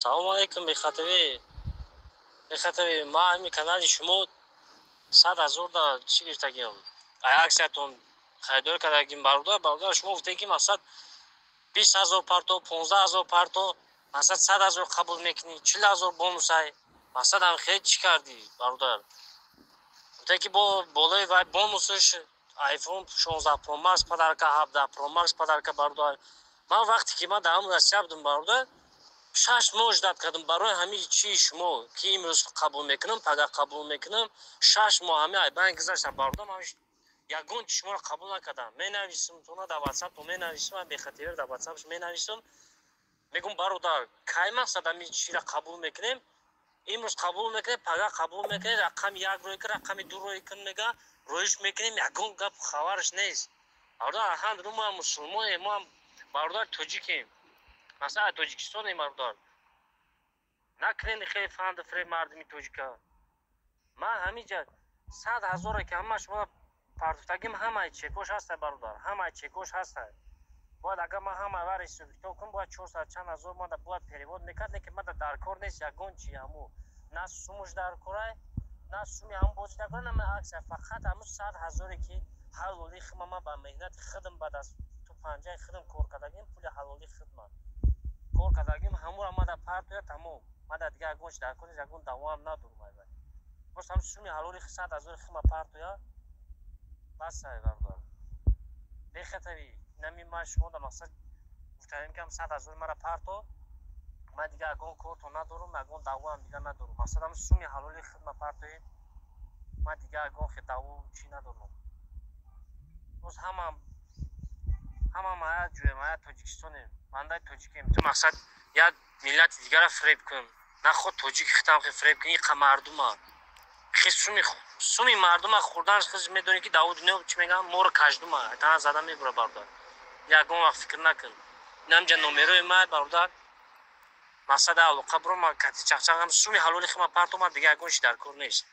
Салому алейкум, бехатарӣ, бехатарӣ. Ман ҳамин канали шумо 100 000 да чӣ гирифтагиам, аксиятон харидорӣ кардагим, бародар. Бародар, шумо гуфтед, ки мақсад 20 000 парто, 15 000 парто, мақсад 100 000 қабул мекунӣ, 40 000 бонусай. Мақсад ҳам хеле чӣ кардӣ, бародар? Гуфтед, ки бо болои вай бонусаш Айфон 16 Про Макс подарка, 17 Про Макс подарка. Бародар, ман вақте ки ман дар ҳамон Россия будам, бародар, 6 моҳ ждать кардам барои ҳамин чии шумо, ки имрӯз қабул мекунам, пага қабул мекунам. 6 моҳ ҳамин айбайн гузашта, бародар, ман ягон чи шуморо қабул накардам. Менависам тона дар Ватсап, менависам, бехатир дар Ватсапш менависам, мегум: «Бародар, кай мақсад ҳамин чиро қабул мекунем?» Имрӯз қабул мекунем, пага қабул мекунем, рақами як рӯй кун, рақами ду рӯй кун, мега, рӯиш мекунем, ягон гап хабараш нест. Бародар, алҳамдулилла, мо ҳам мусулмонем, мо ҳам, бародар, тоҷикем, масалан, Тоҷикистонем. Бародар, накунед хеле фанду фиреб мардуми тоҷика. Ман ҳаминҷа 100 000-е ки ҳама шумо партофтагим, ҳамаи чекош ҳастай, бародар, ҳамаи чекош ҳастай. Бояд, агар ман ҳама вар ҳисоб-китоб кунам, бояд чорсад чанд ҳазор мада бояд перевод мекард. Лекин мада дар кор нест ягон чи, ҳаму на сумуш дар корай, на суми ҳамун бозӣ дар кор, на аксия. Фақат ҳамун 100 000-е ки ҳалоли худма, ман ба меҳнати худам, ба даст ту панҷаи худам кор кардагим, пули ҳалоли худма кор кардагим, ҳамура мада партоя, тамом. Мада дигар ягон чи дар кор нест, ягон давоам надорум. Айвай, боз ҳам суми ҳалоли 100 000-и худма партоя, басай. Бародар, бехатарӣ, нами ман шумо да мақсад гуфтаем, ки ҳам 100 000-и мара парто, ман дигар ягон корто надорум, ягон давоам дигар надорум. Мақсад ҳам суми ҳалоли худма партоед, ман дигар ягон хе даво чӣ надорум. Боз ҳамам, ҳамам ая ҷоем, ая Тоҷикистонем, бандаи тоҷикем. Ту мақсад як миллати дигара фиреб кун, наход тоҷики хитам хе фиреб кун. Иқа мардума хе суми мардума хӯрдан хез медонӣ, ки даву дунё чӣ мегӯям, моро каждума тана зада мебура. Бародар, ягон вақт фикр накун. Инамҷа номерои май, бародар, мақсад алоқа буро, ма кати чақчақ, ҳам суми ҳалоли хима парто, ман дигар ягон чи дар кор нест.